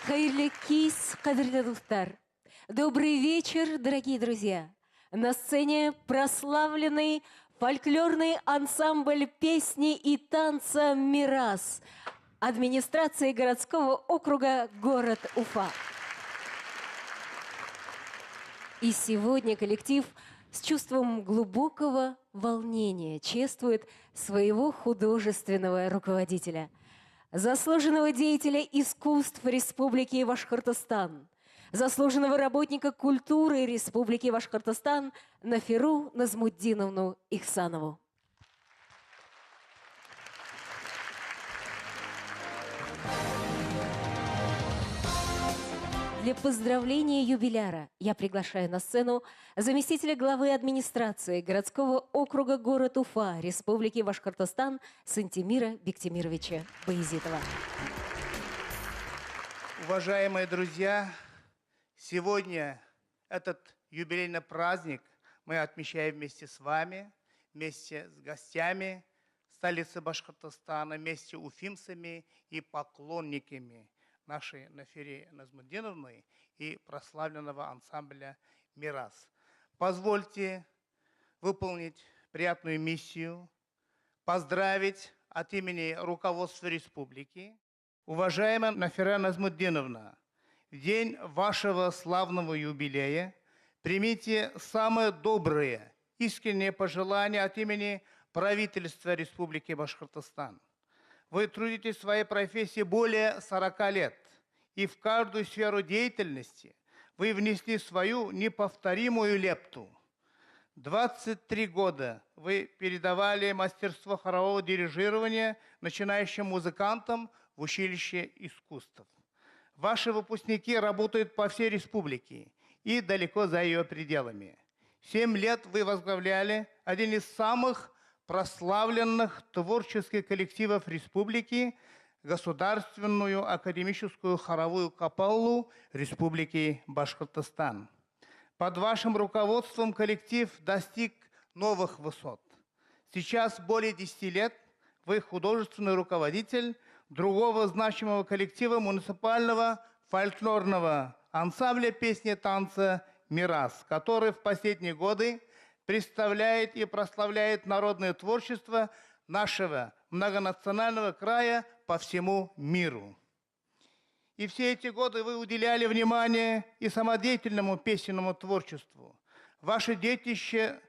Хәйерле кис, ҡәҙерле дуҫтар. Добрый вечер, дорогие друзья. На сцене прославленный фольклорный ансамбль песни и танца «Мирас» администрации городского округа город Уфа. И сегодня коллектив с чувством глубокого волнения чествует своего художественного руководителя, заслуженного деятеля искусств Республики Башкортостан, заслуженного работника культуры Республики Башкортостан Нафиру Назмутдиновну Ихсанову. Для поздравления юбиляра я приглашаю на сцену заместителя главы администрации городского округа город Уфа Республики Башкортостан Сантимира Бектимировича Баязитова. Уважаемые друзья, сегодня этот юбилейный праздник мы отмечаем вместе с вами, вместе с гостями столицы Башкортостана, вместе с уфимцами и поклонниками нашей Нафири Назмутдиновны и прославленного ансамбля «Мирас». Позвольте выполнить приятную миссию, поздравить от имени руководства республики. Уважаемая Нафира Назмутдиновна, в день вашего славного юбилея примите самые добрые, искренние пожелания от имени правительства Республики Башкортостан. Вы трудитесь в своей профессии более 40 лет И в каждую сферу деятельности вы внесли свою неповторимую лепту. 23 года вы передавали мастерство хорового дирижирования начинающим музыкантам в училище искусств. Ваши выпускники работают по всей республике и далеко за ее пределами. 7 лет вы возглавляли один из самых прославленных творческих коллективов республики – Государственную академическую хоровую капеллу Республики Башкортостан. Под вашим руководством коллектив достиг новых высот. Сейчас более 10 лет вы художественный руководитель другого значимого коллектива муниципального фольклорного ансамбля песни и танца «Мирас», который в последние годы представляет и прославляет народное творчество нашего многонационального края по всему миру. И все эти годы вы уделяли внимание и самодеятельному песенному творчеству. Ваше детище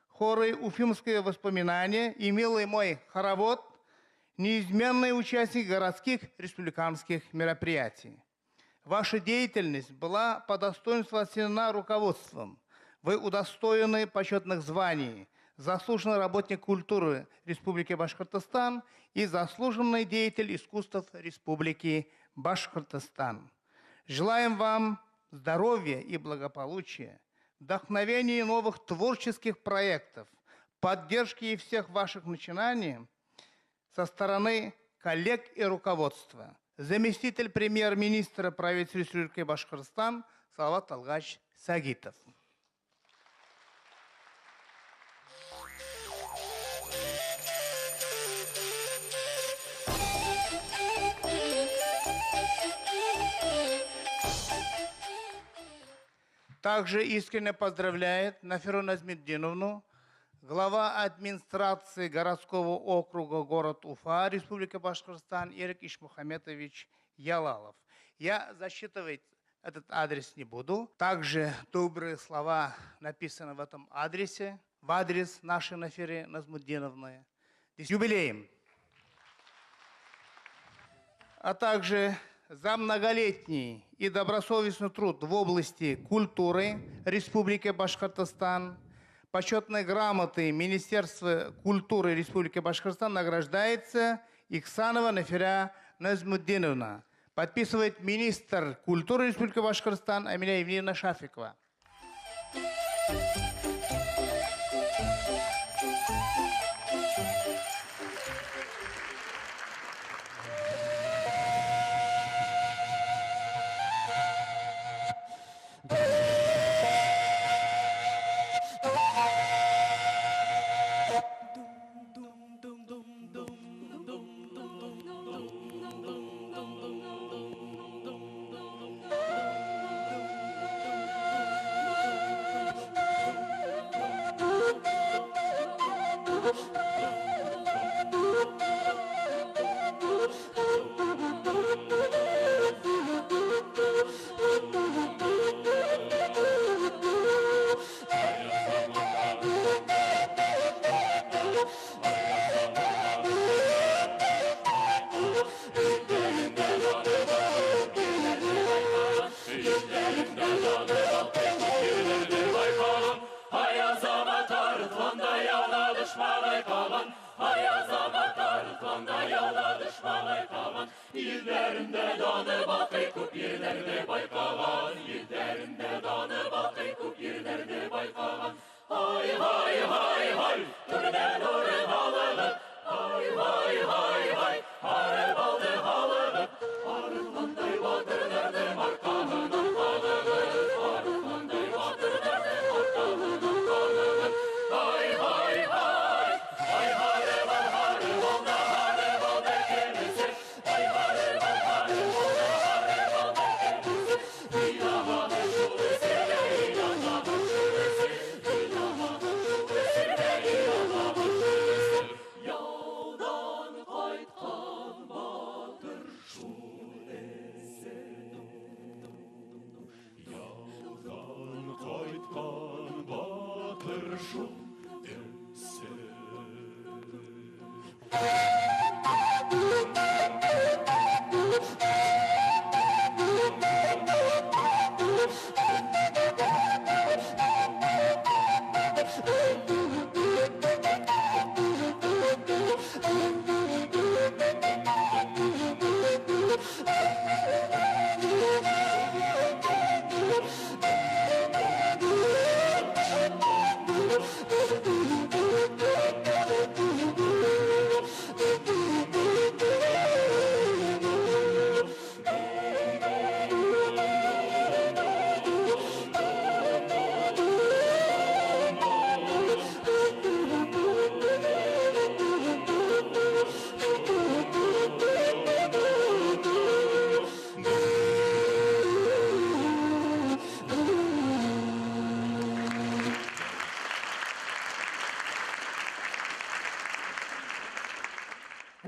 хоры «Уфимское воспоминание» и «Милый мой хоровод» – неизменные участники городских республиканских мероприятий. Ваша деятельность была по достоинству оценена руководством. Вы удостоены почетных званий – заслуженный работник культуры Республики Башкортостан и заслуженный деятель искусств Республики Башкортостан. Желаем вам здоровья и благополучия, вдохновения новых творческих проектов, поддержки всех ваших начинаний со стороны коллег и руководства. Заместитель премьер-министра правительства Республики Башкортостан Салават Талгач Сагитов. Также искренне поздравляет Нафиру Назметдиновну, глава администрации городского округа город Уфа, Республика Башкортостан, Ирек Ишмухаметович Ялалов. Я засчитывать этот адрес не буду. Также добрые слова написаны в этом адресе, в адрес нашей Нафиры Назмутдиновны. С юбилеем! А также за многолетний и добросовестный труд в области культуры Республики Башкортостан почетной грамотой Министерства культуры Республики Башкортостан награждается Ихсанова Нафиря Назмутдиновна. Подписывает министр культуры Республики Башкортостан Амиля Евгеньевна Шафикова.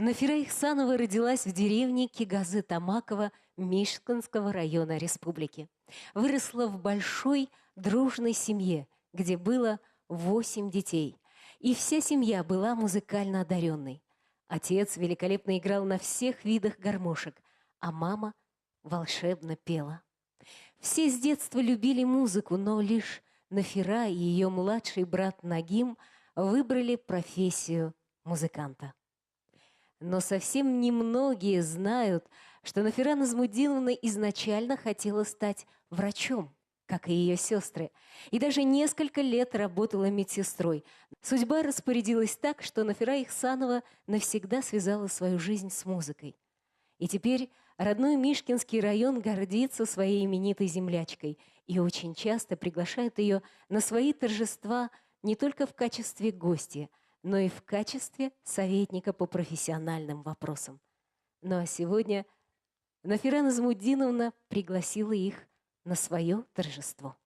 Нафира Ихсанова родилась в деревне Кигазы-Тамакова Мишкинского района республики. Выросла в большой дружной семье, где было 8 детей. И вся семья была музыкально одаренной. Отец великолепно играл на всех видах гармошек, а мама волшебно пела. Все с детства любили музыку, но лишь Нафира и ее младший брат Нагим выбрали профессию музыканта. Но совсем немногие знают, что Нафира Назмутдиновна изначально хотела стать врачом, как и ее сестры, и даже несколько лет работала медсестрой. Судьба распорядилась так, что Нафира Ихсанова навсегда связала свою жизнь с музыкой. И теперь родной Мишкинский район гордится своей именитой землячкой и очень часто приглашает ее на свои торжества не только в качестве гостя, но и в качестве советника по профессиональным вопросам. Ну а сегодня Нафира Назмутдиновна пригласила их на свое торжество.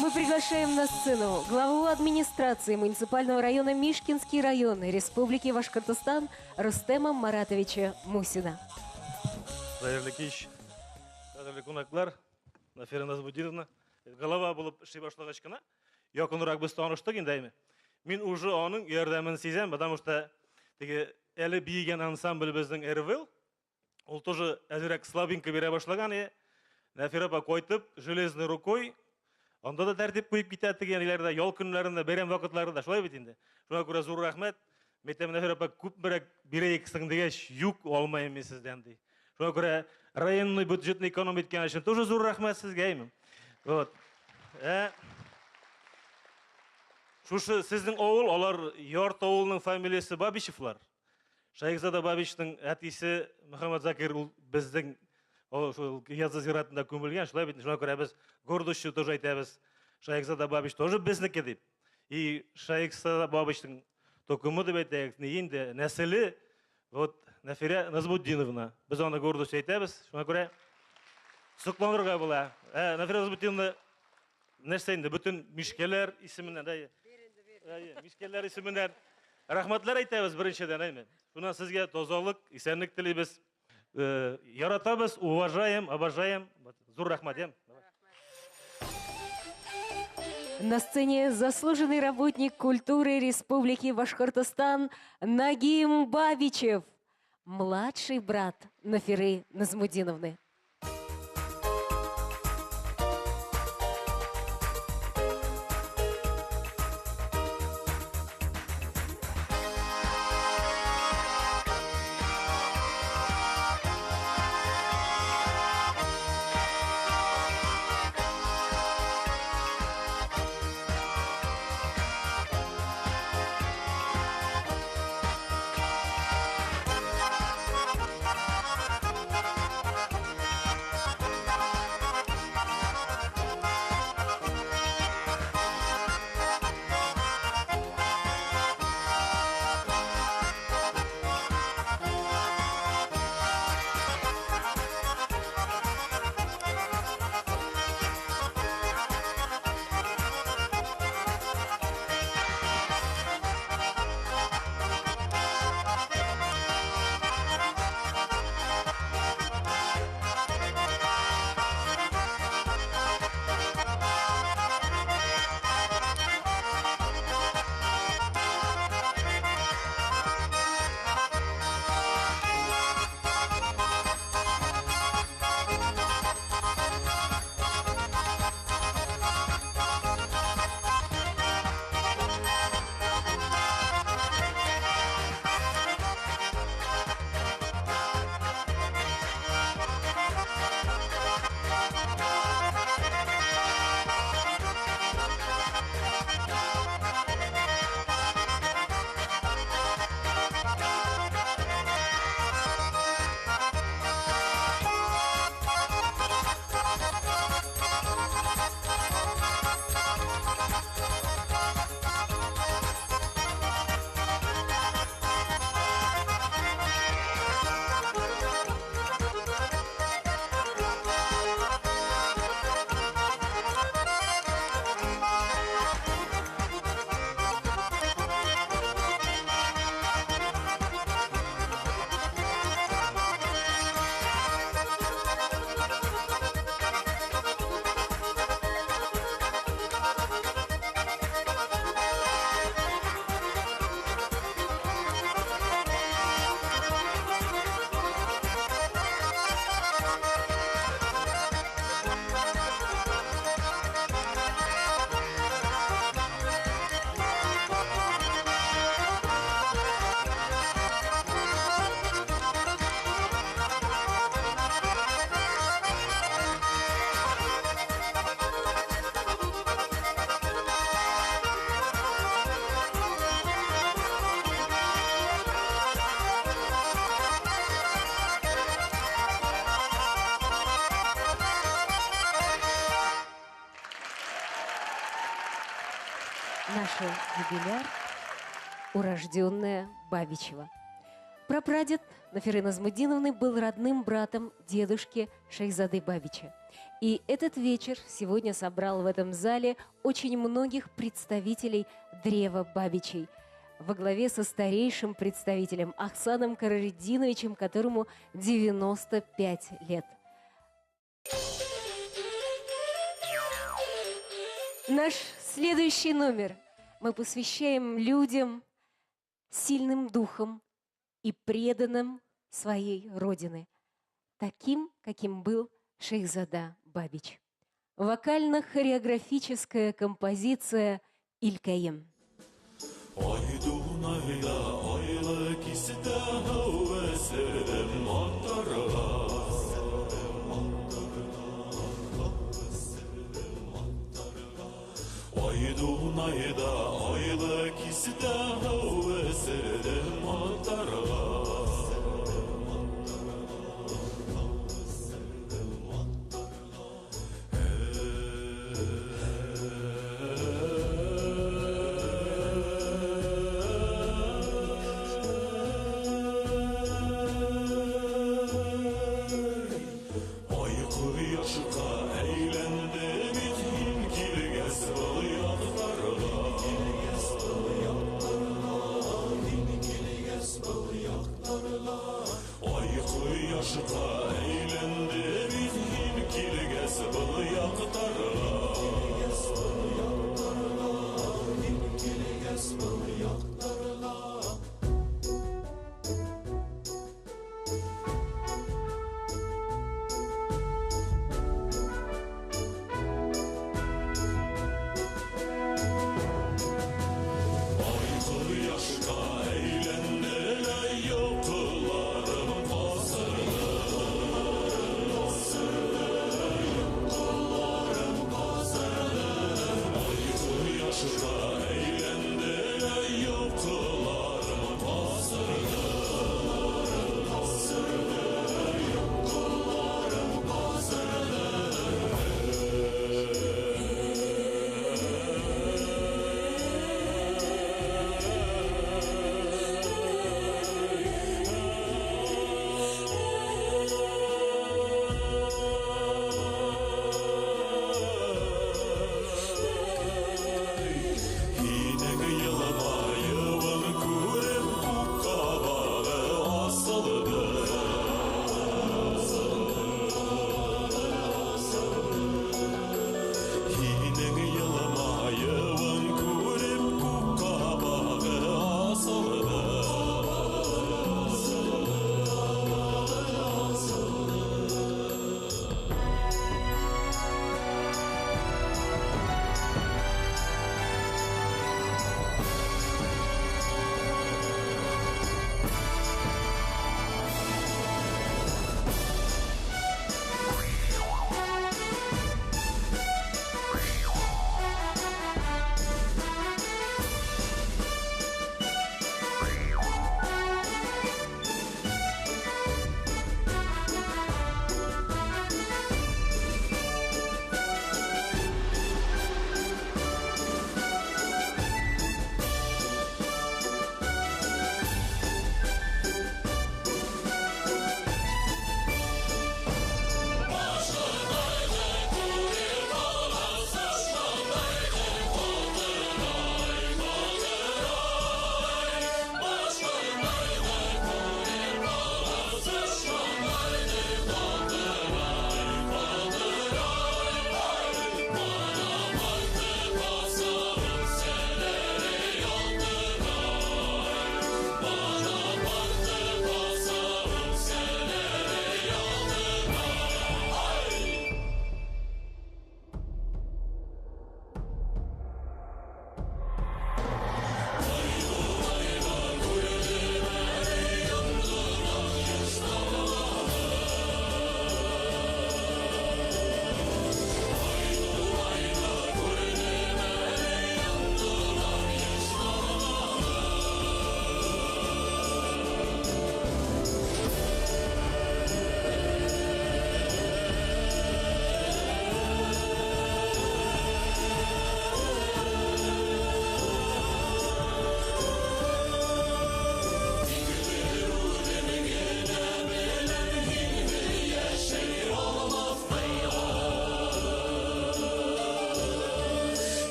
Мы приглашаем на сцену главу администрации муниципального района Мишкинский район Республики Башкортостан Рустема Маратовича Мусина. Хәйерле кис, ҡәҙерле ҡунаҡтар, Нафира Назмутдиновна, глава булып эшләй башлағас ҡына, яҡыныраҡ беҙ таныштыҡ инде әйме. Мин уже уның ярҙамын һиҙәм, потому что теге әле бейегән ансамбль беҙҙең Эрвел, ул тоже әҙерәк слабинка бирә башлаған, и Нафира апа ҡайтып, железной рукой Анда да тәртип куеп китә дигән иләрдә, ял көннәрендә, бәйрәм вакытларында шулай бит инде. Шуңа күрә зур рәхмәт. Мәйтәм, Нәфирә апа, күпмерәк бирәексең дигәч, юк, алмыйм мин сездән ди. Шуңа күрә районный бюджетны эконом иткән өчен тоже зур рәхмәт сезгә, әйме. Вот. Шушы сезнең авыл, алар Ярт авылының фамилиясе Бабичевлар. Шәйхзада Бабичның әтисе Мөхәммәд Закир ул безнең шул Язы зиратында күмелгән, шулай бит, шуңа күрә без гордостью тоже әйтәбез. Шәйхзада Бабич тоже безнеке дип. И Шәйхзада Бабичның токымы дип әйтәйек, ни инде нәселе вот Нәфирә Назмутдиновна. Без аны гордостью әйтәбез, шуңа күрә сокланырга була. Нәфирә Назмутдиновна нәрсә инде, бөтен мишкәләр исеменнән, әйе. Әйе, мишкәләр исеменнән рәхмәтләр әйтәбез беренчедән, әйме. Шуннан сезгә тазалык, исәнлек телибез. Яратабыз, уважаем, обожаем. Зур рәхмәт, әйме. На сцене заслуженный работник культуры Республики Башкортостан Нагим Бабичев, младший брат Нафиры Назмутдиновны. Наша юбиляр, урожденная Бабичева. Прапрадед Нафиры Назмутдиновны был родным братом дедушки Шайхзады Бабича. И этот вечер сегодня собрал в этом зале очень многих представителей древа Бабичей во главе со старейшим представителем Ахсаном Караридиновичем, которому 95 лет. Наш следующий номер мы посвящаем людям сильным духом и преданным своей родине, таким, каким был Шайхзада Бабич. Вокально-хореографическая композиция «Илкәем». Ай Дунайҙа айлы кистә һыу эсерҙем аттарға. Ай Дунайҙа айлы кистә һыу эсерҙем аттарға. Ай ҡояшҡа әйләнде бит һин килгәс был яҡтарға.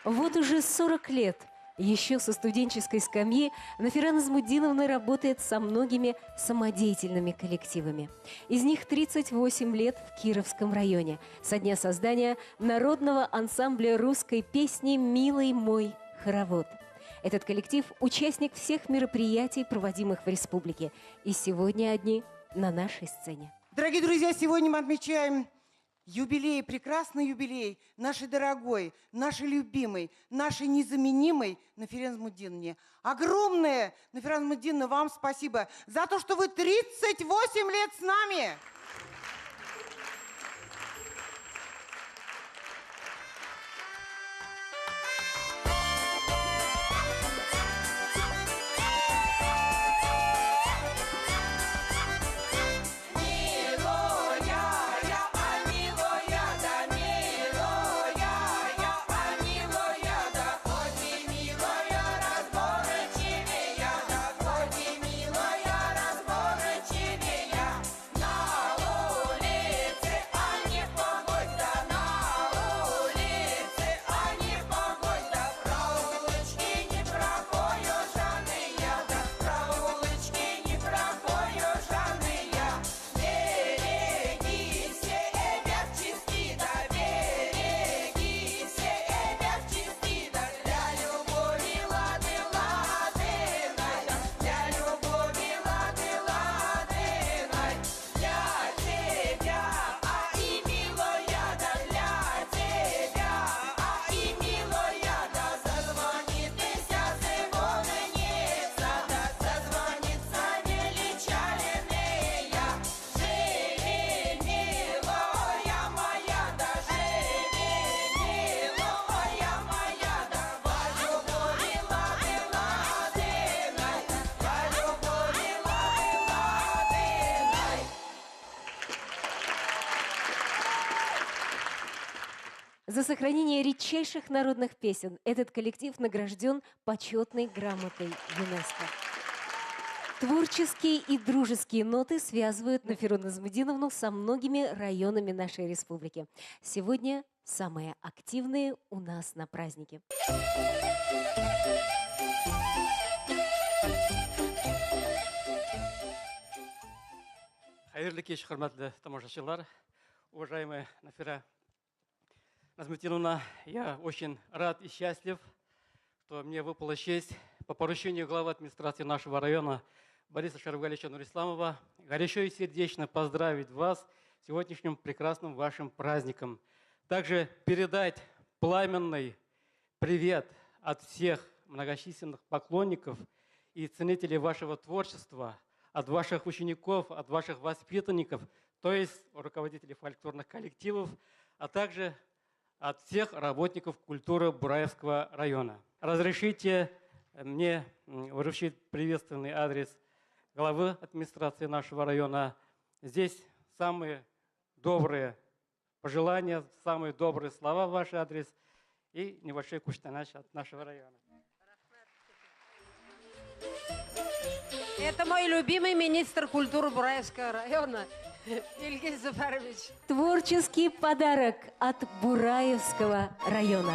Вот уже 40 лет еще со студенческой скамьи Нафира Назмутдиновна работает со многими самодеятельными коллективами. Из них 38 лет в Кировском районе, со дня создания народного ансамбля русской песни «Милый мой хоровод». Этот коллектив – участник всех мероприятий, проводимых в республике. И сегодня одни на нашей сцене. Дорогие друзья, сегодня мы отмечаем юбилей, прекрасный юбилей нашей дорогой, нашей любимой, нашей незаменимой Нафире Назмутдиновне. Огромное, Нафира Назмутдиновна, вам спасибо за то, что вы 38 лет с нами. За сохранение редчайших народных песен этот коллектив награжден почетной грамотой ЮНЕСКО. Творческие и дружеские ноты связывают Нафиру Назмутдиновну со многими районами нашей республики. Сегодня самые активные у нас на празднике. Хәйерле кис, хөрмәтле тамашасылар, уважаемая Нафира Назмутдиновна, я очень рад и счастлив, что мне выпала честь по поручению главы администрации нашего района Бориса Шарифгалиевича Нурисламова горячо и сердечно поздравить вас с сегодняшним прекрасным вашим праздником. Также передать пламенный привет от всех многочисленных поклонников и ценителей вашего творчества, от ваших учеников, от ваших воспитанников, то есть руководителей фольклорных коллективов, а также от всех работников культуры Бураевского района. Разрешите мне вручить приветственный адрес главы администрации нашего района. Здесь самые добрые пожелания, самые добрые слова в ваш адрес и небольшой куштанач от нашего района. Это мой любимый министр культуры Бураевского района Ильгиз Зуфарович. Творческий подарок от Бураевского района.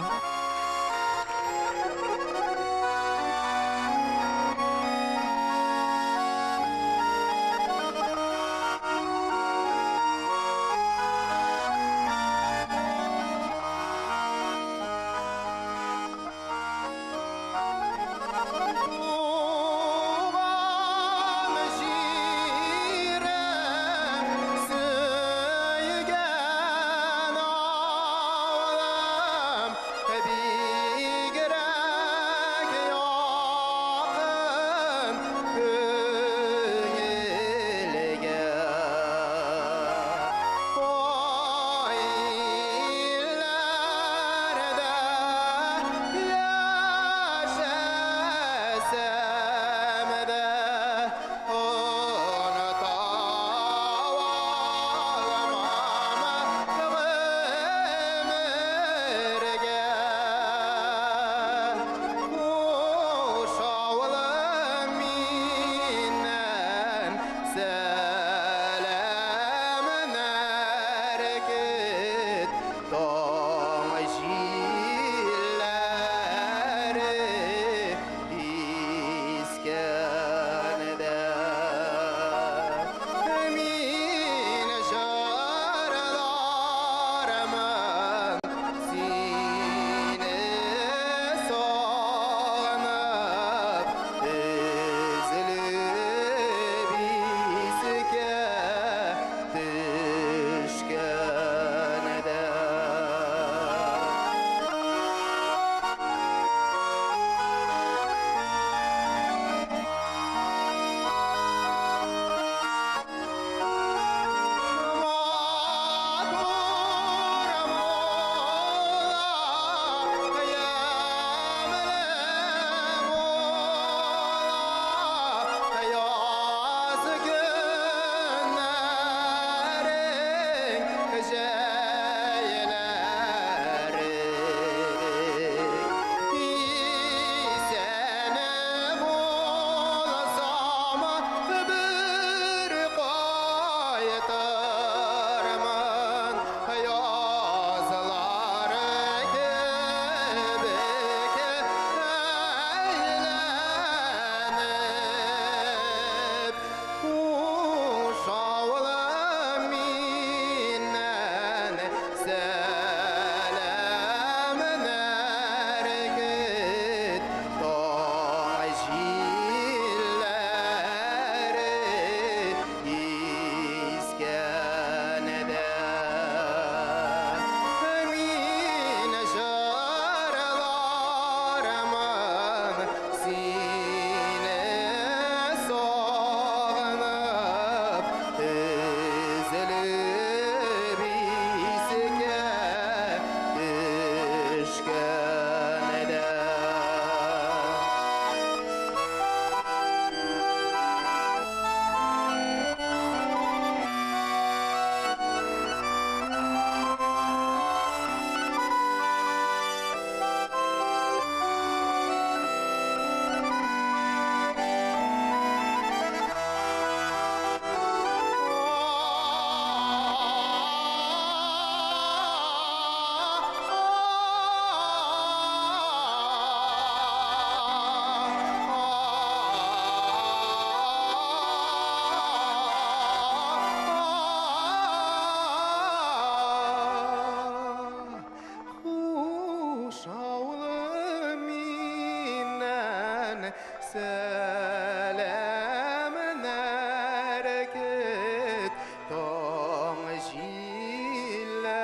Бәркет таң җилләре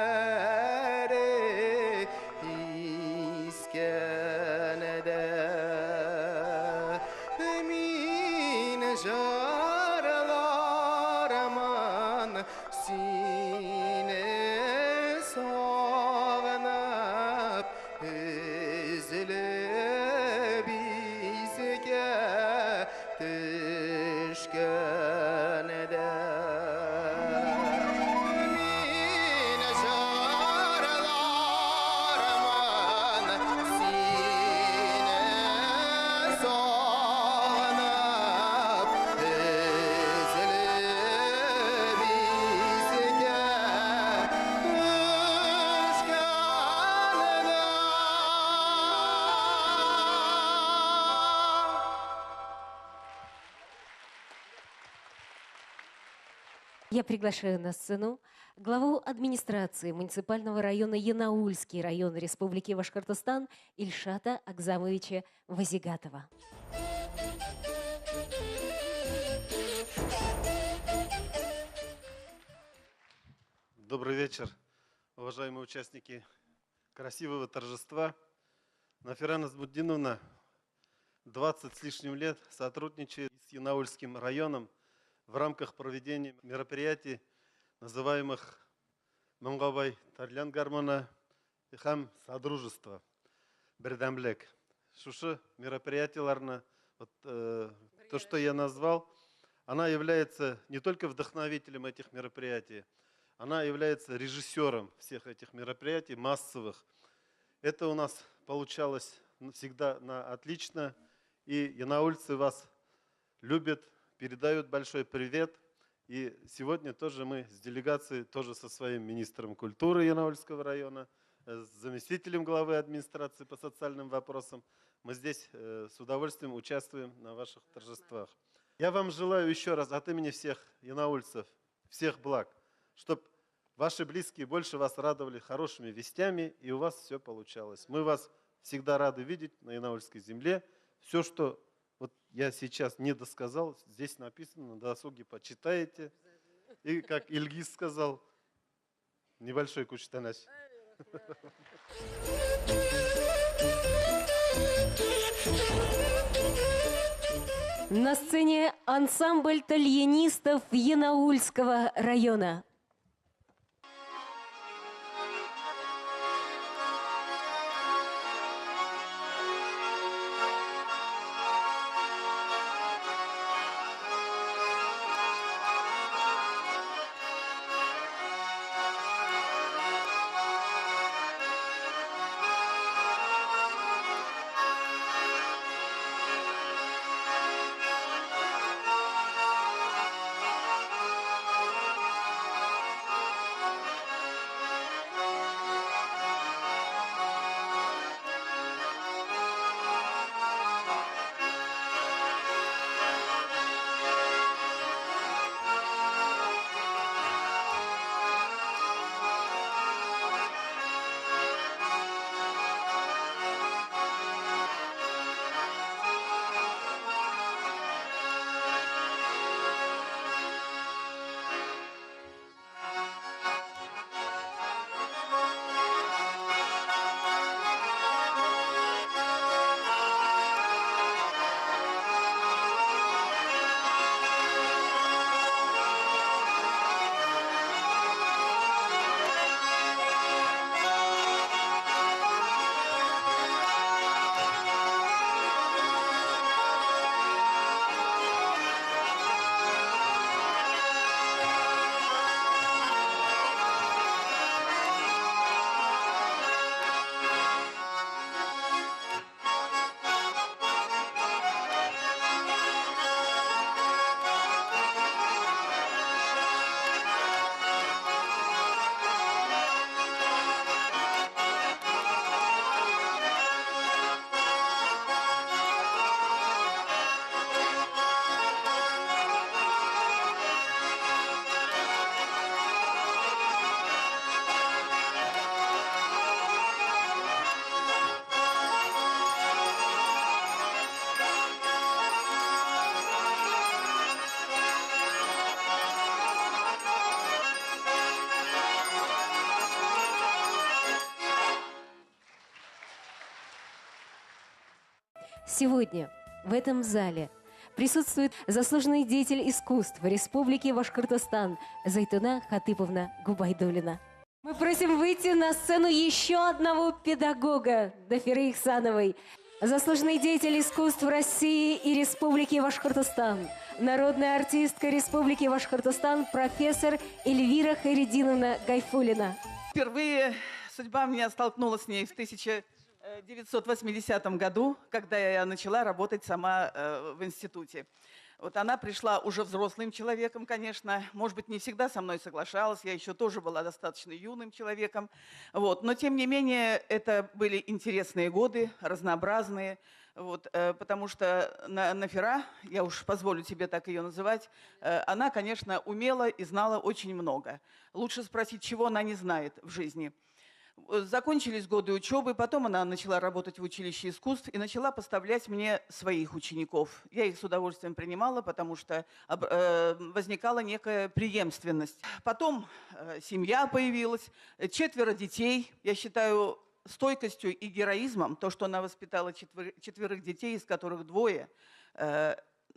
искәндә мин җырлармын сине сагынып өзелеп искә төшкәндә мин җырлармын сине сагынып өзелеп искә төшкәндә. Я приглашаю на сцену главу администрации муниципального района Янаульский район Республики Башкортостан Ильшата Агзамовича Вазигатова. Добрый вечер, уважаемые участники красивого торжества. Нафира Назмутдиновна 20 с лишним лет сотрудничает с Янаульским районом в рамках проведения мероприятий, называемых Моңға бай тальян гармуны һәм Содружество, Берҙәмлек. Шушы мероприятияларны, вот, то, что я назвал, она является не только вдохновителем этих мероприятий, она является режиссером всех этих мероприятий массовых. Это у нас получалось всегда на отлично. И янаульцы вас любят, передают большой привет. И сегодня тоже мы с делегацией, тоже со своим министром культуры Янаульского района, с заместителем главы администрации по социальным вопросам, мы здесь с удовольствием участвуем на ваших торжествах. Я вам желаю еще раз от имени всех янаульцев, всех благ, чтоб ваши близкие больше вас радовали хорошими вестями, и у вас все получалось. Мы вас всегда рады видеть на Янаульской земле. Все, что вот я сейчас не досказал, здесь написано, на досуге почитаете. И, как Ильгиз сказал, небольшой күстәнәс. На сцене ансамбль тальянистов Янаульского района. Сегодня в этом зале присутствует заслуженный деятель искусств Республики Башкортостан Зайтуна Хатыповна Губайдуллина. Мы просим выйти на сцену еще одного педагога Нафиры Ихсановой. Заслуженный деятель искусств России и Республики Башкортостан, народная артистка Республики Башкортостан, профессор Эльвира Хайретдиновна Гайфуллина. Впервые судьба меня столкнула с ней в 1980 году, когда я начала работать сама в институте. Вот она пришла уже взрослым человеком, конечно. Может быть, не всегда со мной соглашалась. Я еще тоже была достаточно юным человеком. Вот. Но, тем не менее, это были интересные годы, разнообразные. Вот, потому что Нафира, я уж позволю тебе так ее называть, она, конечно, умела и знала очень много. Лучше спросить, чего она не знает в жизни. Закончились годы учебы, потом она начала работать в училище искусств и начала поставлять мне своих учеников. Я их с удовольствием принимала, потому что возникала некая преемственность. Потом семья появилась, 4 детей. Я считаю стойкостью и героизмом то, что она воспитала 4 детей, из которых 2.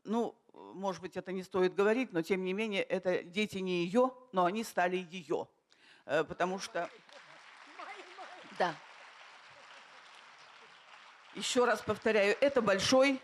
Ну, может быть, это не стоит говорить, но тем не менее, это дети не ее, но они стали ее. Потому что... Да. Еще раз повторяю, это большой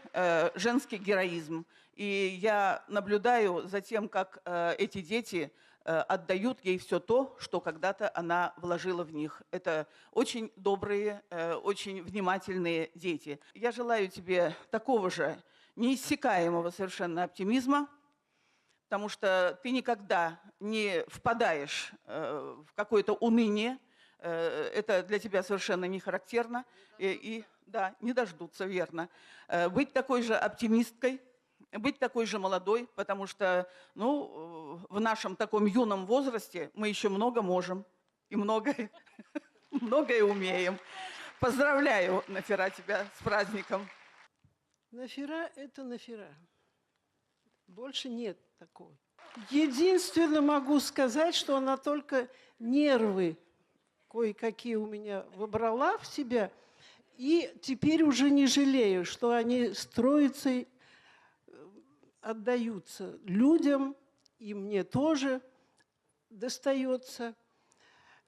женский героизм. И я наблюдаю за тем, как эти дети отдают ей все то, что когда-то она вложила в них. Это очень добрые, очень внимательные дети. Я желаю тебе такого же неиссякаемого совершенно оптимизма, потому что ты никогда не впадаешь в какое-то уныние. Это для тебя совершенно не характерно. И да, не дождутся, верно. Быть такой же оптимисткой, быть такой же молодой, потому что, ну, в нашем таком юном возрасте мы еще много можем и многое, многое умеем. Поздравляю, Нафира, тебя с праздником. Нафира – это Нафира. Больше нет такого. Единственное могу сказать, что она только нервы кое-какие у меня вобрала в себя, и теперь уже не жалею, что они строятся, отдаются людям, и мне тоже достается.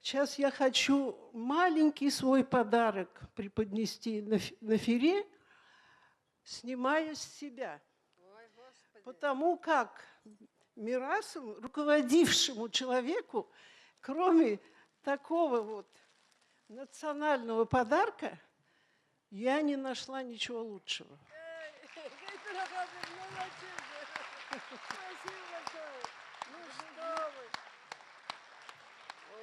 Сейчас я хочу маленький свой подарок преподнести Нафире, снимая с себя. Ой, потому как Мирасу, руководившему человеку, кроме такого вот национального подарка, я не нашла ничего лучшего. Спасибо большое. Ну что вы. О,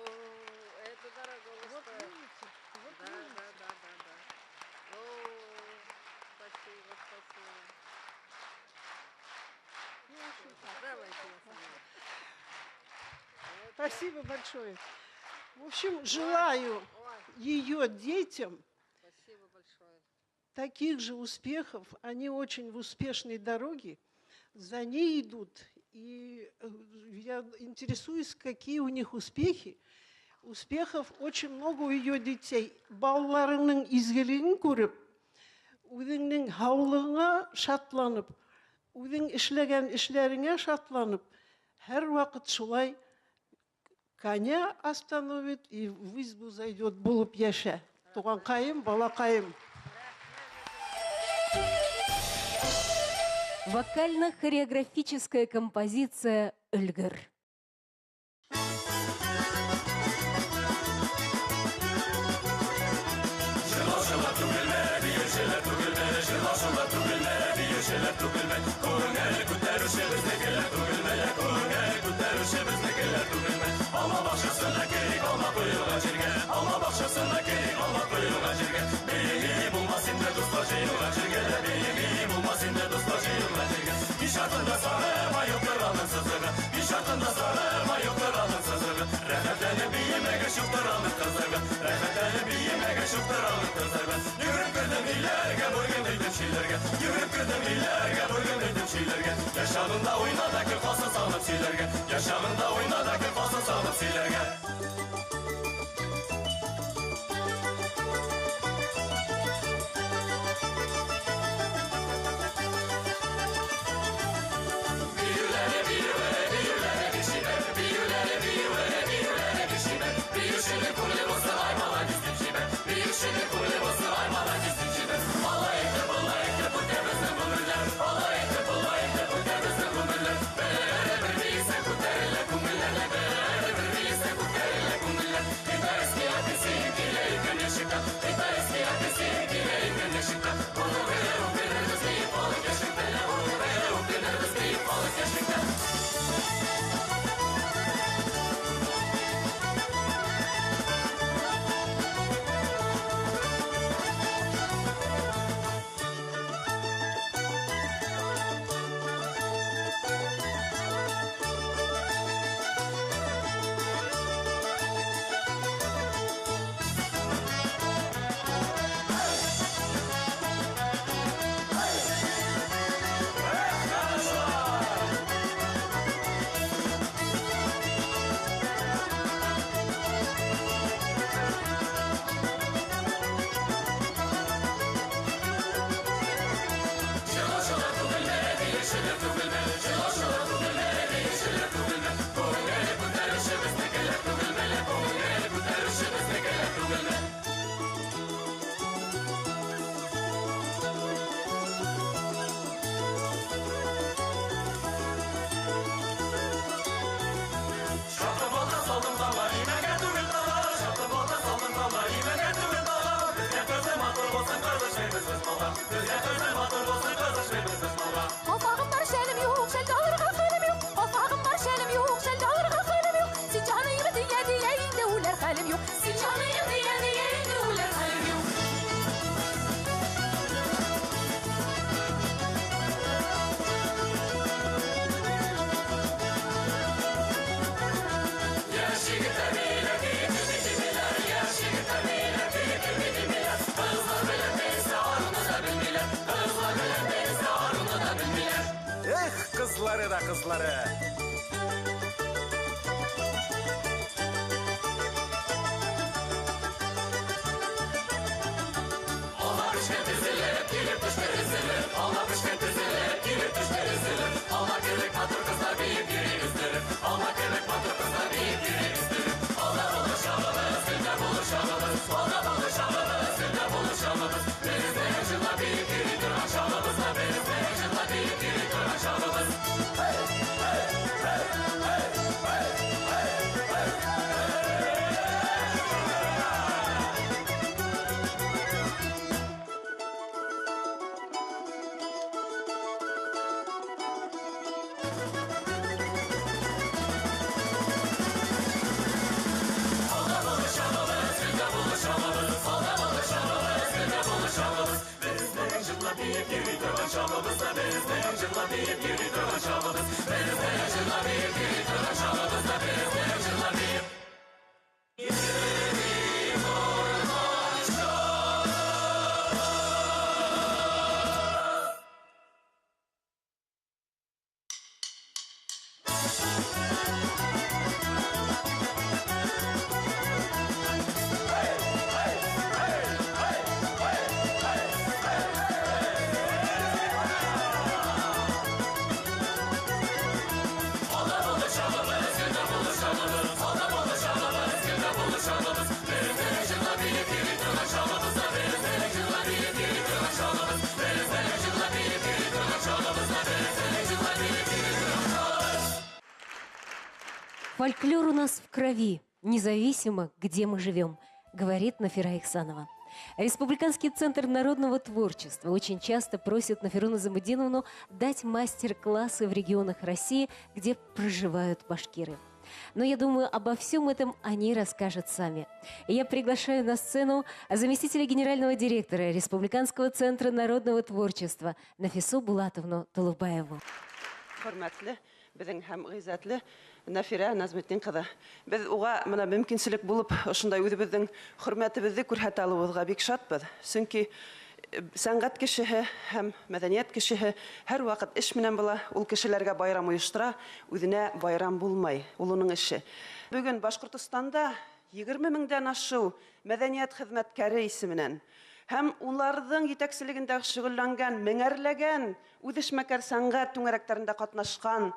это дорого Вот стоит. видите, вот Да, видите. да, да, да, да. О, спасибо, спасибо. Давайте я сама. Спасибо большое. В общем, желаю ее детям Спасибо большое. таких же успехов. Они очень в успешной дороге, за ней идут. И я интересуюсь, какие у них успехи. Успехов очень много у ее детей. Балаларының изгелеген күреп, үҙеңдең һаулығыңа шатланып, үҙең эшләгән эшләреңә шатланып, һәр ваҡыт шулай коня остановит и в избу зайдет булып йәшә. Туғанҡайым, балаҡайым. Вокально-хореографическая композиция «Өлгөр». хәлем юк. Син җаныем дия-дия инде үләр хәлем юк. Яшь егетләр биләп килмиләр, яшь егетләр биләп килмиләр. Кызлар белән безне аруны да белмиләр, кызлар белән безне аруны да белмиләр. Эх, кызлары да кызлары. Алма пешкән тезелеп, килеп төште өзелеп, алма пешкән тезелеп, килеп төште өзелеп. Алма кебек матур кызлар биеп йөри өздереп, алма кебек матур кызлар биеп йөри өздереп. Алда булыр чагыбыз, илдә булыр чагыбыз, алда булыр чагыбыз, илдә булыр чагыбыз. Безнең җырлап биеп йөри торган чагыбыз, безнең җырлап биеп йөри торган чагыбыз. Hey, hey, hey, hey, hey, hey, hey. Алда булыр чагыбыз, илдә булыр чагыбыз, алда булыр чагыбыз, илдә булыр чагыбыз. Безнең җырлап биеп йөри торган чагыбыз, безнең җырлап биеп йөри торган чагыбыз. Безнең җырлап биеп йөри торган чагыбыз, безнең җырлап биеп йөри торган чагыбыз. Алда булыр чагыбыз, илдә булыр чагыбыз, алда булыр чагыбыз, илдә булыр чагыбыз. Безнең җырлап биеп йөри торган чагыбыз, безнең җырлап биеп йөри торган чагыбыз. Безнең җырлап биеп йөри торган чагыбыз, безнең җырлап биеп йөри торган чагыбыз. Фольклор у нас в крови, независимо, где мы живем, говорит Нафира Ихсанова. Республиканский центр народного творчества очень часто просит Нафиру Назамутдиновну дать мастер-классы в регионах России, где проживают башкиры. Но я думаю, обо всем этом они расскажут сами. И я приглашаю на сцену заместителя генерального директора Республиканского центра народного творчества Нафису Булатовну Тулубаеву. Хөрмәтле, беҙҙең һәм ғиззәтле Нафирә Назметдин ҡыҙы. Беҙ уға мына мөмкинселек булып, ошондай үҙебеҙҙең хөрмәтебеҙҙе күрһәтә алыуыбыҙға бик шатбыҙ. Сөнки сәнғәт кешеһе һәм мәҙәниәт кешеһе һәр ваҡыт эш менән була, ул кешеләргә байрам ойоштора, үҙенә байрам булмай, ул уның эше. Бөгөн Башҡортостанда 20 меңдән ашыу мәҙәниәт хеҙмәткәре исеменән һәм уларҙың етәкселегендә шөғөлләнгән меңәрләгән үҙешмәкәр сәнғәт түңәрәктәрендә ҡатнашҡан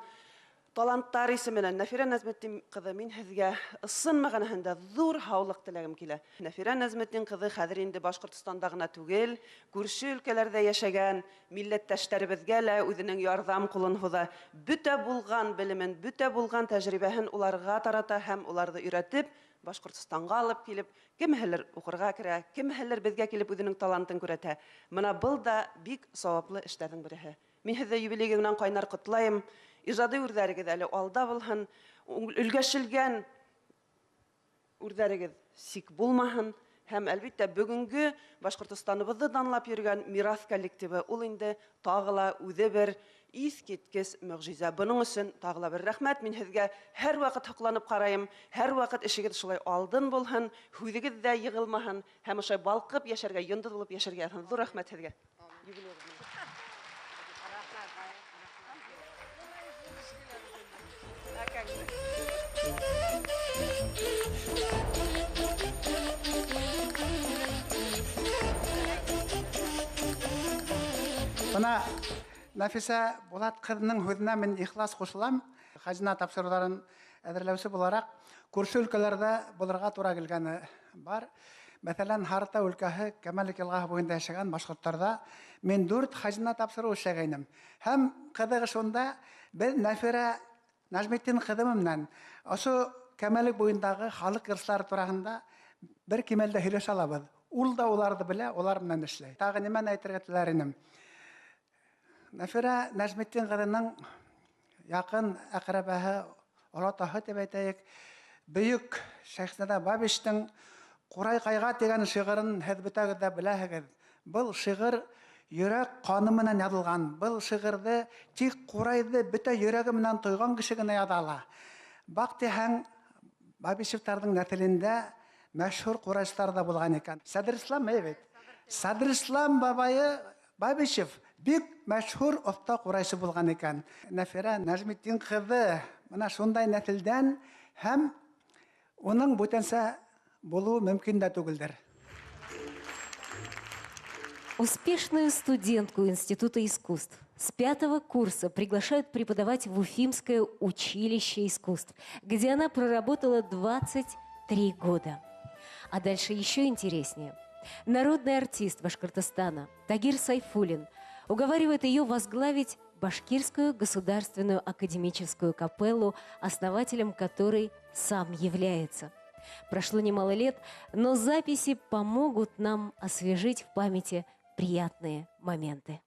таланттар исеменән Нафирә Назметдин ҡыҙы, мин һеҙгә ысын мәғәнәһендә ҙур һаулыҡ теләгем килә. Нафирә Назметдин ҡыҙы хәҙер инде Башҡортостанда ғына түгел, күрше өлкәләрҙә йәшәгән милләттәштәребеҙгә лә үҙенең ярҙам ҡулын һуҙа. Бөтә булған белемен, бөтә булған тәжрибәһен уларға тарата һәм уларҙы өйрәтеп, Башҡортостанға алып килеп, кемһелер уҡырға керә, кемһелер беҙгә килеп үҙенең талантын күрһәтә. Мына был да бик сауаплы эштәрҙең береһе. Мин һеҙҙе юбилейегеҙ менән ҡайнар ҡотлайым. Ижади үрҙәрегеҙ әле алда булһын, өлгәшелгән үрҙәрегеҙ сик булмаһын. Һәм әлбиттә бөгөнгө Башҡортостаныбыҙҙы данлап йөрөгән мираҫ коллективы ул инде тағы ла үҙе бер иҫ киткес мөғжизә. Бының өсөн тағы ла бер рәхмәт. Мин һеҙгә һәр ваҡыт һоҡланып ҡарайым, һәр ваҡыт эшегеҙ шулай алдын булһын, һүҙегеҙ ҙә йығылмаһын һәм ошолай балҡып йәшәргә, йондоҙ булып йәшәргә яҙһын. Ҙур рәхмәт һеҙгә. Бына Нафиса Булат ҡыҙының һүҙенә мин ихлас ҡушылам. Хазина тапшырыуҙарын әҙерләүсе булараҡ, күрше өлкәләрҙә булырға тура килгәне бар. Мәҫәлән, Һарытау өлкәһе Кәмәлек йылғаһы буйында йәшәгән башҡорттарҙа мин 4 хазина тапшырыу эшләгәйнем. Һәм ҡыҙығы шунда, беҙ Нафирә Нәжметдин ҡыҙы менән ошо Кәмәлек буйындағы халыҡ йырсылары тураһында бер кимәлдә һөйләшә алабыҙ. Ул да уларҙы белә, улар менән эшләй. Тағы нимәне әйтергә теләр инем? Нафирә Нәжметдин ҡыҙының яҡын әҡрәбәһе, олатаһы тип әйтәйек, Бөйөк Шәйхзада Бабичтың Ҡурайҡайға тигән шиғырын һеҙ бөтәгеҙ ҙә беләһегеҙ. Был шиғыр йөрәк ҡаны менән яҙылған. Был шиғырҙы тик ҡурайҙы бөтә йөрәге менән тойған кеше генә яҙа ала. Баҡ тиһәң, Бабичевтарҙың нәҫелендә мәшһүр ҡурайсылар ҙа булған икән. Сәдерислам бит. Сәдерислам бабайы Бабичев бик мәшһүр оҫта ҡурайсы булған икән. Нәфирә Нәжметдин ҡыҙы бына шундай нәҫелдән һәм уның бүтәнсә булыуы мөмкин дә түгелдер. Успешную студентку Института искусств с 5-го курса приглашают преподавать в Уфимское училище искусств, где она проработала 23 года. А дальше еще интереснее. Народный артист Башкортостана Тагир Сайфуллин уговаривает ее возглавить Башкирскую государственную академическую капеллу, основателем которой сам является. Прошло немало лет, но записи помогут нам освежить в памяти приятные моменты.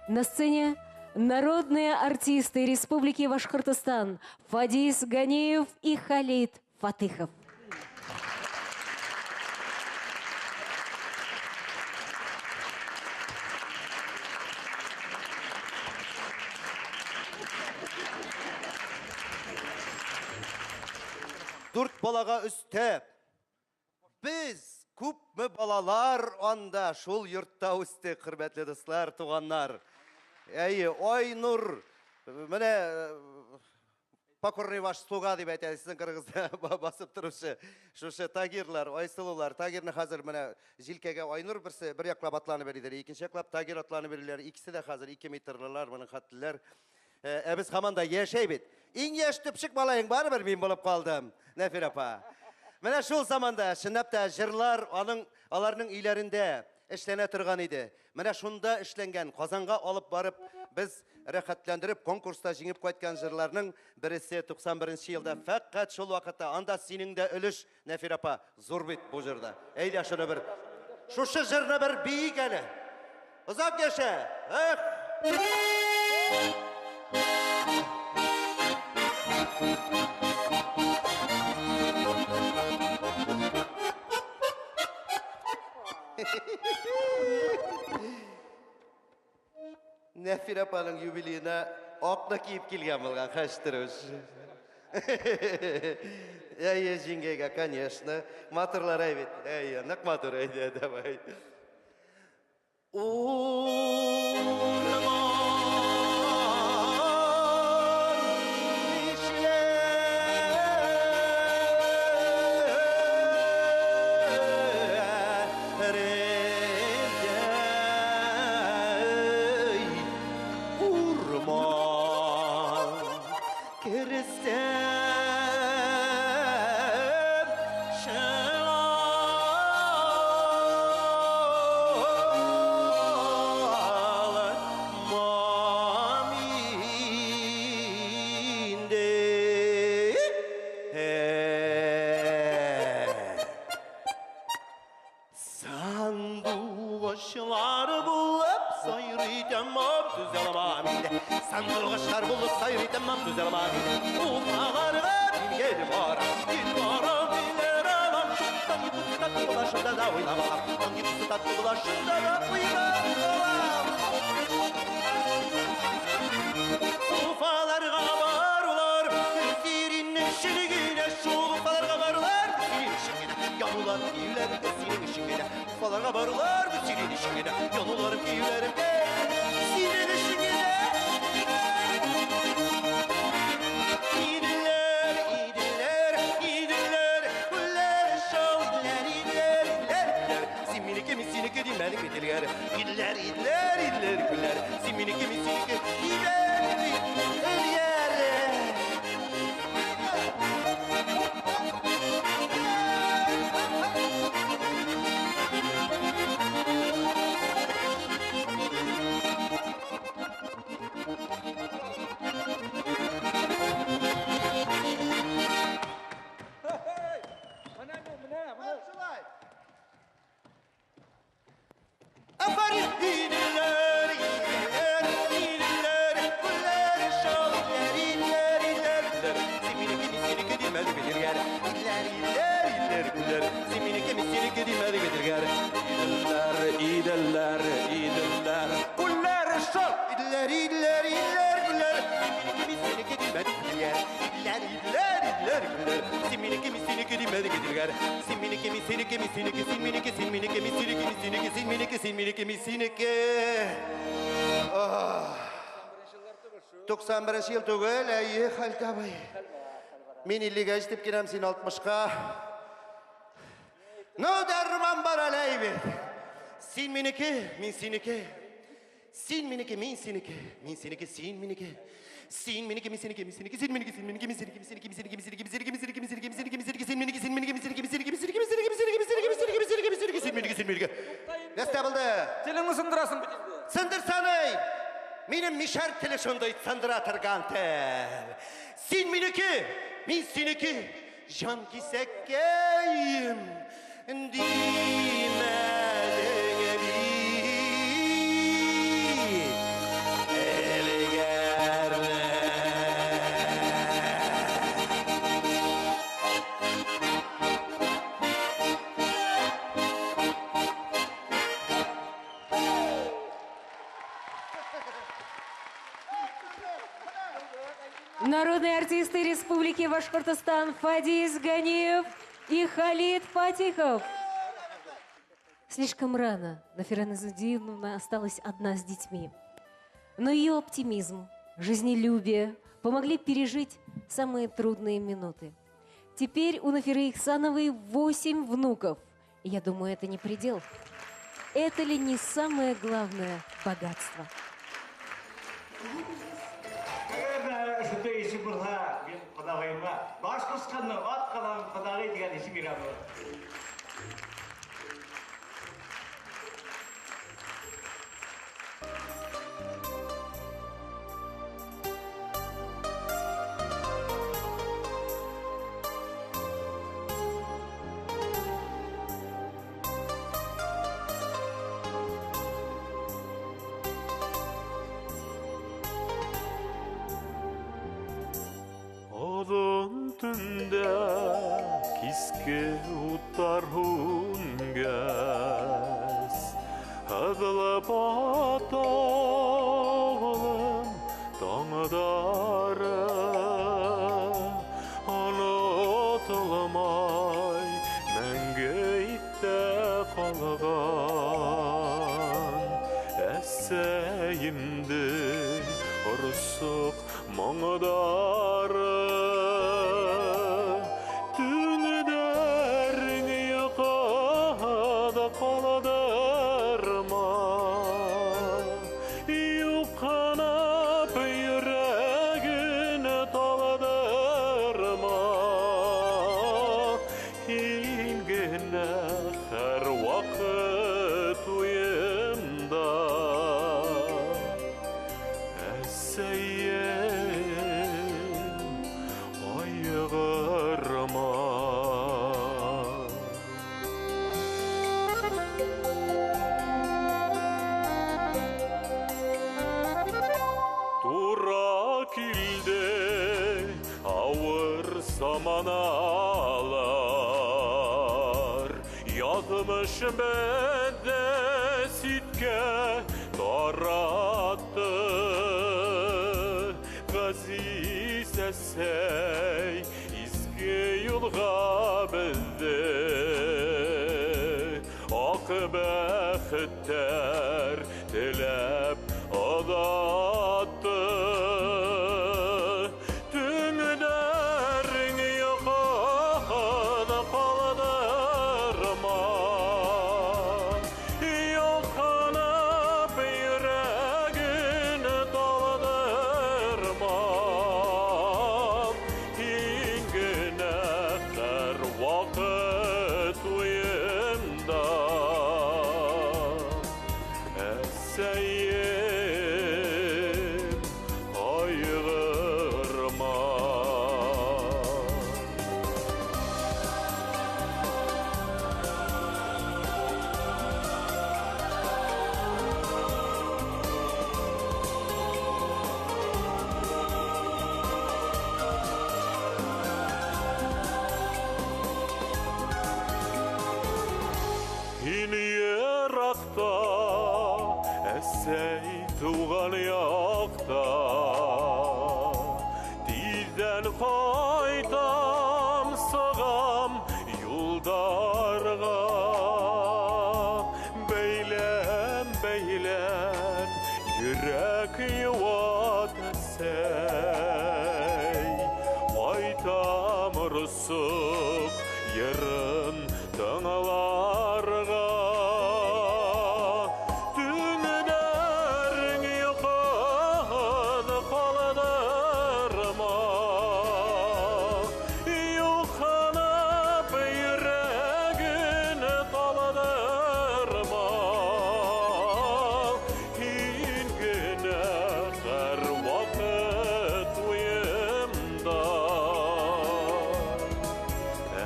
На сцене народные артисты Республики Башкортостан Фадис Ганиев и Халид Фатыхов. Дүрт балаға өстәп, беҙ күпме балалар анда шул йортта үҫтек, хөрмәтле дуҫтар, туғандар. Әйе, Айнур, менә покорный ваш слуга дип әйтә, сезнең кырыгызда басып торучы шушы Тагирлар, Айсылулар. Тагирны хәзер менә җилкәгә Айнур берсе бер яклап атланып бирәләр, икенче яклап Тагир атланып бирәләр. Икесе дә хәзер 2 метрлылар, моның хәтлеләр. Ә без һаман да яшәй бит. Иң яшь төпчек малаең барыбер мин булып калдым, Нәфир апа. Менә шул заманда чынлап та җырлар аларның өйләрендә эшләнә торган иде. Менә шунда эшләнгән, Казанга алып барып, без рәхәтләндереп конкурста җиңеп кайткан җырларның бересе 91 елда. Фәкать шул вакытта анда синең дә өлеш, Нәфир апа, зур бит бу җырда. Әйдә шуны бер, шушы җырны бер биик әле. Озак яшә. Эх! Нәфир апаның юбилеена аҡны киеп килгән булган, хәштерүш. Әйе, җиңгәйгә, конечно. Матурлар әйбит. Әйе, нык матур, әйдә, давай. Сандуғаштар булып сайрый тамам түзә алмам инде. Уфаларга мин гел барам, гел барам, диләр алам. Шунда йокысы татлы була, шунда да уйлап алам. Таң йокысы татлы була, шунда да уйлап алам. Уфаларга барулар, сирин эшелегенә, шул уфаларга барулар, сирин эшегенә, янулар киюләргә, синең эшеңә. Уфаларга барулар, сирин эшегенә, янулар киюләргә, синең эшеңә. идләр, идләр, гөлләр. Син минеке, мин синеке. Идләр, идләр. Aferin iyiler, iyiler, iyiler, güller, şal, iyiler, iyiler, iyiler, güller. Siminiki, misiniki demedi bilirger. İyiler, iyiler, iyiler, güller. Siminiki, misiniki demedi bilirger. İyiler, iyiler, iyiler, güller, şal, iyiler, iyiler, iyiler, güller. Siminiki, misiniki demedi bilirger. İyiler, iyiler, iyiler, güller. Siminiki, misiniki demedi bilirger. Siminiki, misiniki, misiniki, siminiki, siminiki, misiniki, misiniki, siminiki, siminiki, misiniki. Ah. 91 yıl түгел, әйе, Хәлит абый. Мин 50-гә җитеп киләм, син 60-ка. Ну, дәрман бар әле әйбәт. Син минеке, мин синеке. Син минеке, мин синеке. Мин синеке, син минеке. Син минеке, мин синеке, мин синеке, син минеке, син минеке, мин синеке, мин синеке, мин синеке, мин синеке, мин синеке, мин синеке, мин синеке, мин синеке, мин синеке, син минеке, син минеке, мин синеке, мин синеке, мин синеке, мин синеке, мин синеке, мин синеке, мин синеке, мин синеке, мин синеке, син минеке, син минеке. Нәрсә булды? Телеңне сындырасың бит инде. Сындырсаный! Минем мишәр теле шундай сындыра торган тел. Син минеке, мин синеке. Җан кисәккәем димәдең бит. Элгәре. Народные артисты Республики Башкортостан Фадис Ганиев и Халид Фатихов. Слишком рано Нафира Назмутдиновна осталась одна с детьми. Но ее оптимизм, жизнелюбие помогли пережить самые трудные минуты. Теперь у Нафиры Ихсановой 8 внуков. И я думаю, это не предел. Это ли не самое главное богатство? Әгәр дә шундай исем булһа, мин ҡоҙағыйыма Башҡортостандың атҡаҙанған ҡоҙағый тигән исем бирәм. Оҙон төндә киске уттар һүнгәс, һыҙылып ата ауылым таңдары. Онотолмай мәңге иҫтә ҡалған әсәйемдең орсоҡ моңдары. Төннәрен йоҡода ҡалдырма, юҡһынып йөрәген талдырма. Һин генә һәр ваҡыт уйымда, әсәйем, айғырма. Тура килде ауыр заманалар, яҙмыш беҙҙе ситкә таратты. Ғәзиз әсәй изге юлға беҙҙе аҡ бәхеттәр теләп оҙатты. Төннәрең йоҡоҙа ҡалдырма, йоҡлап Кайгырма. Һин йыраҡта, әсәй тыуған яҡта, тиҙҙән ҡайтам, сығам юлдарға. Бәйлән, бәйлән, йөрәк йыуат, әсәй, ҡайтам рысыҡ йырын тыңларға. Төннәрең йоҡоһон ҡалдырма, юҡһынып йөрәген талдырма. Һин генә һәр ваҡыт уйымда,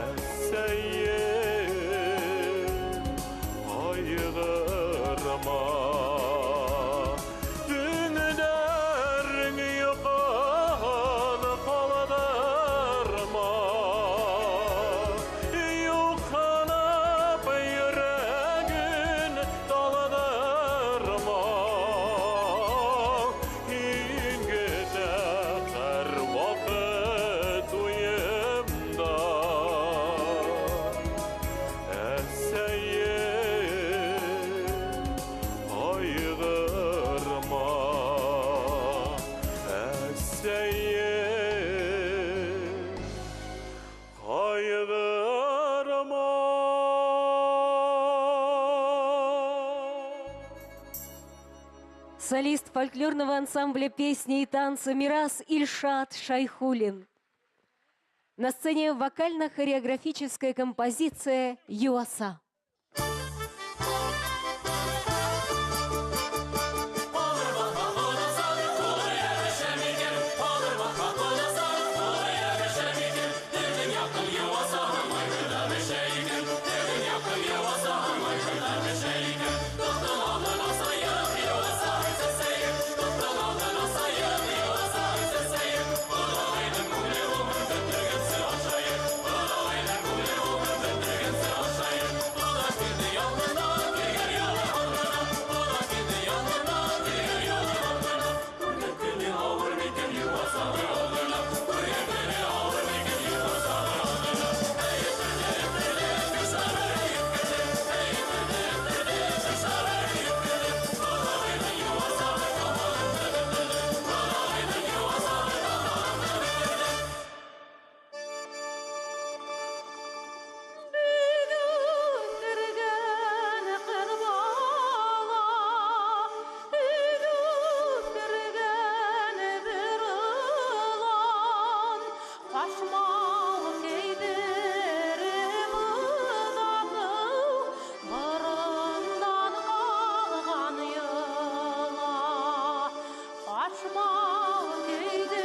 әсәйем, ҡайғырма. Төннәрең йоҡоһон ҡалдырма, юҡһынып йөрәген талдырма. Һин генә һәр ваҡыт уйымда, әсәйем, ҡайғырма, әсәйем, ҡайғырма. Солист фольклорного ансамбля песни и танца «Мирас» Ильшат Шайхулин. На сцене вокально-хореографическая композиция «Юаса». Yırtış, yırtış!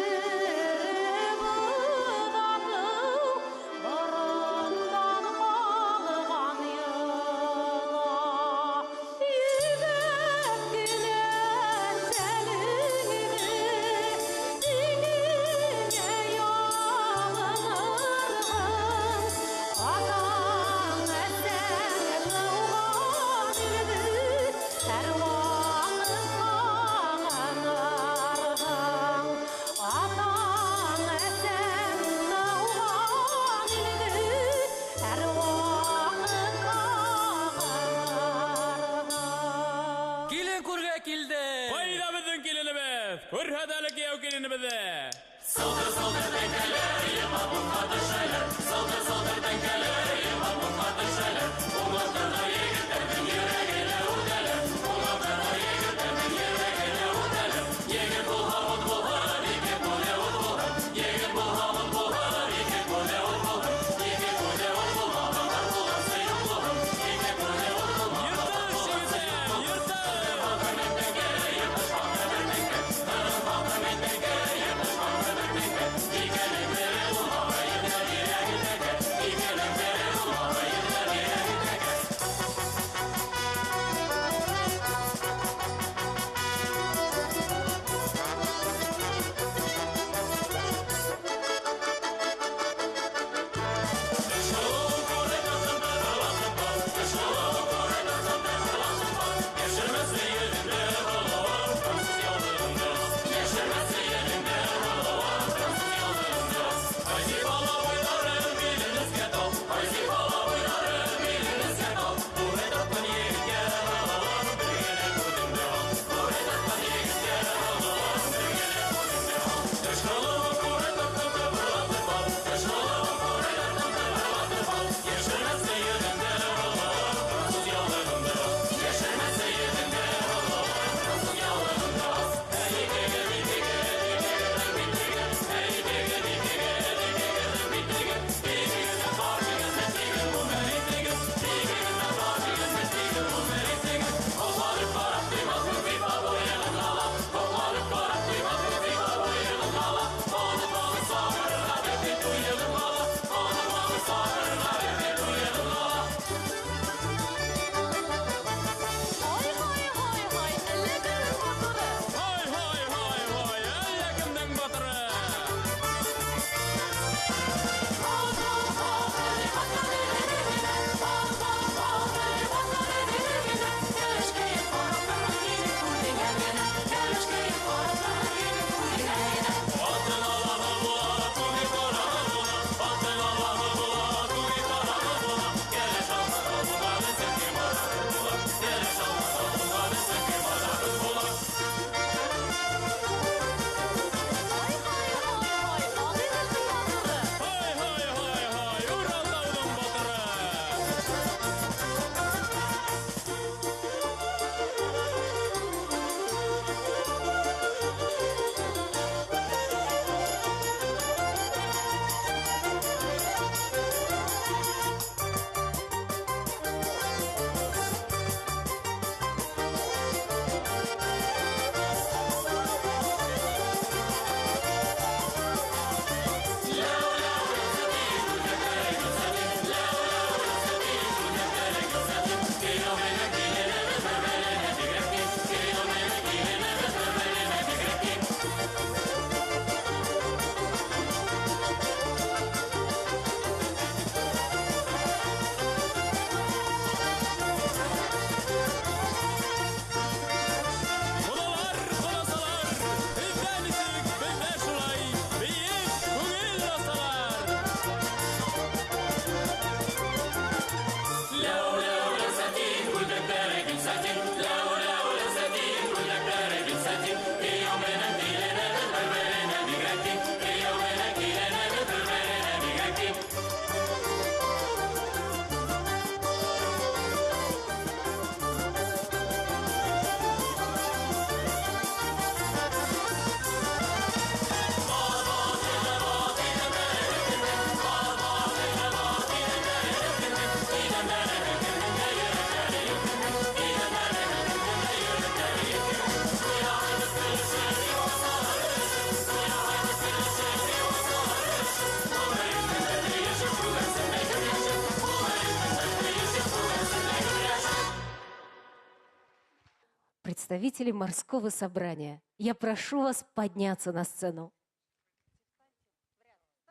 Представители морского собрания, я прошу вас подняться на сцену.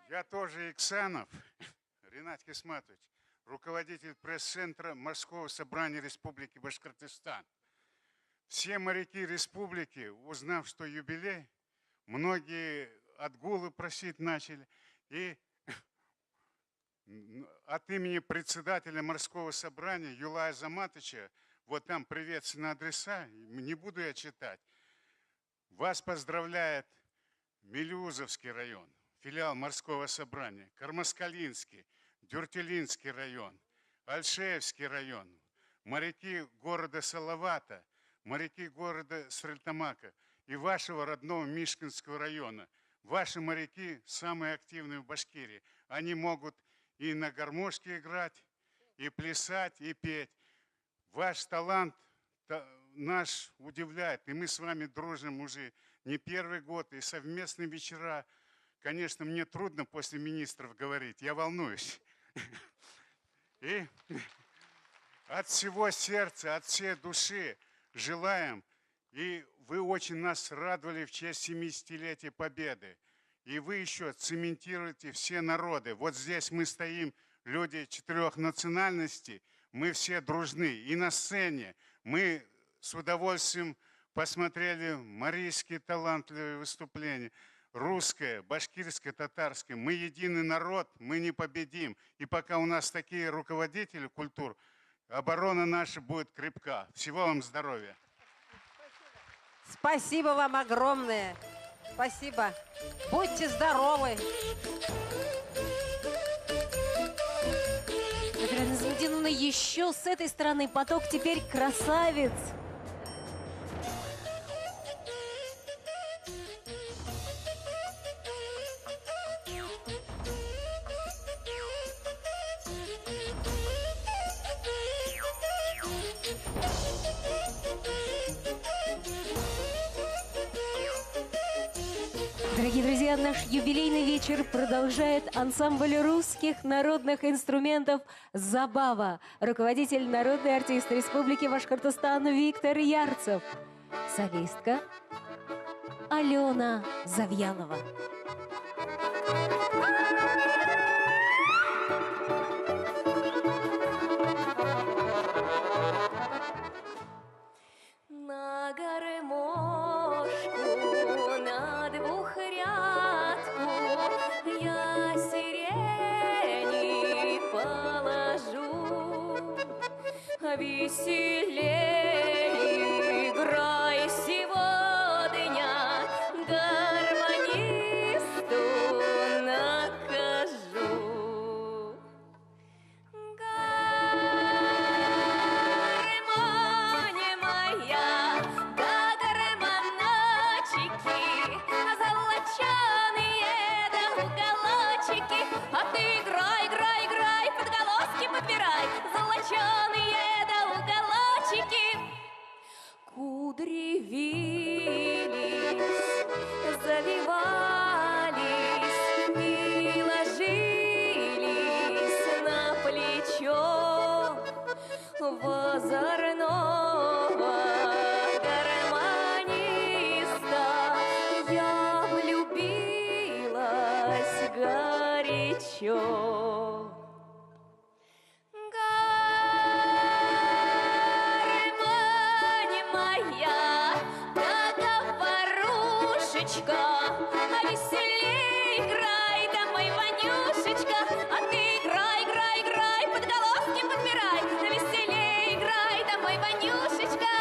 Я тоже Иксанов, Ренат Хисматович, руководитель пресс-центра Морского собрания Республики Башкортостан. Все моряки республики, узнав, что юбилей, многие отгулы просить начали. И от имени председателя морского собрания Юлая Азаматовича, вот там приветственные адреса, не буду я читать. Вас поздравляет Мелеузовский район, филиал морского собрания, Кармаскалинский, Дюртюлинский район, Альшеевский район, моряки города Салавата, моряки города Стерлитамака и вашего родного Мишкинского района. Ваши моряки самые активные в Башкирии. Они могут и на гармошке играть, и плясать, и петь. Ваш талант наш удивляет. И мы с вами дружим уже не первый год, и совместные вечера. Конечно, мне трудно после министров говорить, я волнуюсь. И от всего сердца, от всей души желаем. И вы очень нас радовали в честь 70-летия Победы. И вы еще цементируете все народы. Вот здесь мы стоим, люди 4 национальностей, мы все дружны. И на сцене мы с удовольствием посмотрели марийские талантливые выступления, русское, башкирское, татарское. Мы единый народ, мы не победим. И пока у нас такие руководители культур, оборона наша будет крепка. Всего вам здоровья. Спасибо вам огромное. Спасибо. Будьте здоровы. Нафира Назмутдиновна, еще с этой стороны поток теперь красавец. Дорогие друзья, наш юбилейный вечер продолжает ансамбль русских народных инструментов «Забава». Руководитель, народный артист Республики Башкортостан Виктор Ярцев. Солистка Алена Завьялова. На гармошку, на двухрядку я сирени положу. Веселей играй сегодня, гармонисту накажу. Гармония моя, да гармоночки, золоченые да уголочки. А ты играй, играй, играй, подголоски подбирай, золоченые да уголочки. Кудри вились, завивались и ложились на плечо в озорного гармониста. Я влюбилась горячо. Гармонь моя, да говорушечка, а веселей играй, да мой Ванюшечка, а ты играй, играй, играй, подголоски подбирай, да веселей играй, да мой Ванюшечка.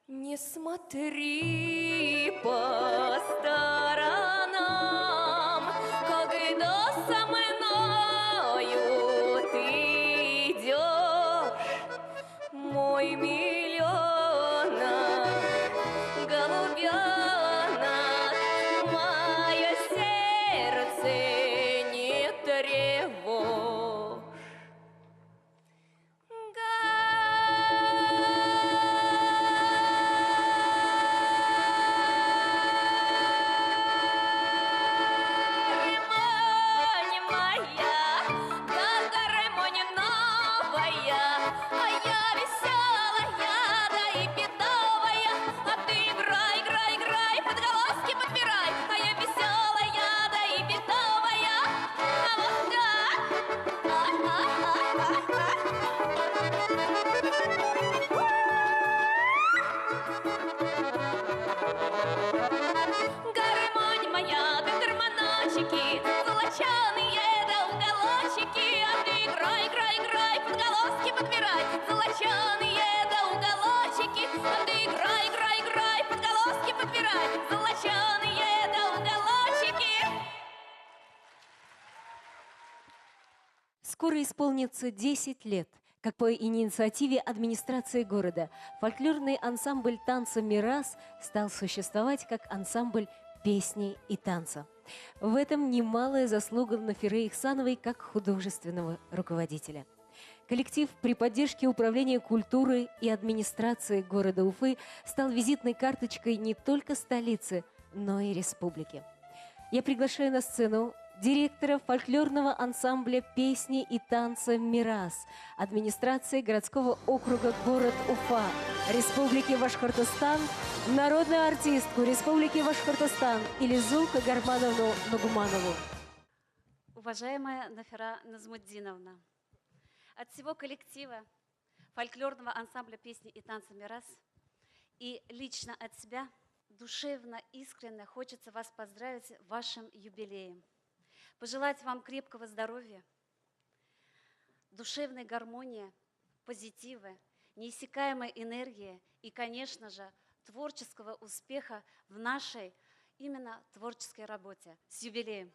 Не смотри по сторонам, когда со мной уголочки, золоченые да уголочки. А ты играй, играй, играй, подголоски подбирай, золоченые да уголочки. А ты играй, играй, играй, подголоски подбирай, золоченые да уголочки. Скоро исполнится 10 лет, как по инициативе администрации города фольклорный ансамбль танца «Мирас» стал существовать как ансамбль песни и танца. В этом немалая заслуга Нафиры Ихсановой как художественного руководителя. Коллектив при поддержке Управления культуры и администрации города Уфы стал визитной карточкой не только столицы, но и республики. Я приглашаю на сцену директора фольклорного ансамбля песни и танца «Мирас» администрации городского округа город Уфа, Республики Башкортостан, народную артистку Республики Башкортостан Илизу Кагармановну Нугуманову. Уважаемая Нафира Назмутдиновна, от всего коллектива фольклорного ансамбля песни и танца «Мирас» и лично от себя душевно, искренне хочется вас поздравить с вашим юбилеем. Пожелать вам крепкого здоровья, душевной гармонии, позитива, неиссякаемой энергии и, конечно же, творческого успеха в нашей именно творческой работе. С юбилеем!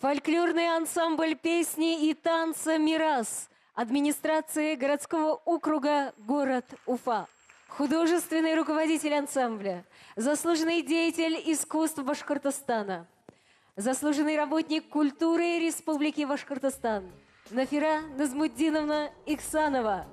Фольклорный ансамбль песни и танца «Мирас» администрации городского округа город Уфа. Художественный руководитель ансамбля, заслуженный деятель искусств Башкортостана, заслуженный работник культуры Республики Башкортостан Нафира Назмутдиновна Ихсанова.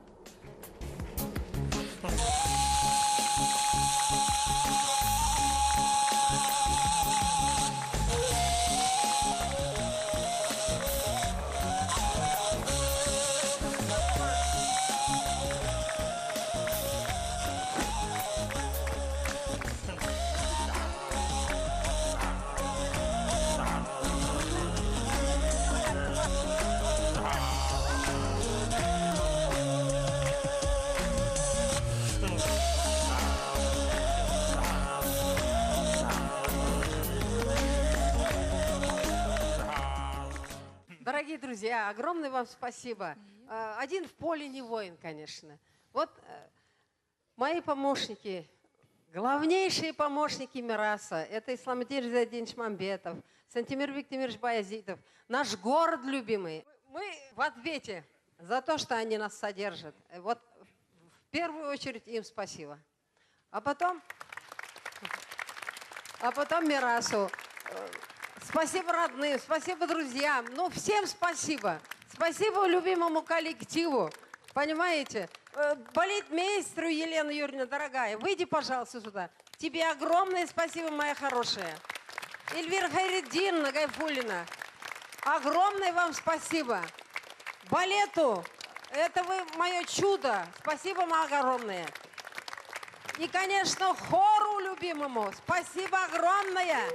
друзья, огромное вам спасибо. Один в поле не воин, конечно. Вот мои помощники, главнейшие помощники Мираса, это Исламетдин Ризатдинович Мамбетов, Сантимир Виктимирович Баязитов, наш город любимый. Мы в ответе за то, что они нас содержат. Вот в первую очередь им спасибо. А потом Мирасу. Спасибо родным, спасибо друзьям. Ну, всем спасибо. Спасибо любимому коллективу. Понимаете? Балетмейстеру Елена Юрьевна, дорогая, выйди, пожалуйста, сюда. Тебе огромное спасибо, моя хорошая. Эльвира Хайретдиновна Гайфуллина, огромное вам спасибо. Балету, это вы мое чудо. Спасибо вам огромное. И, конечно, хору любимому спасибо огромное.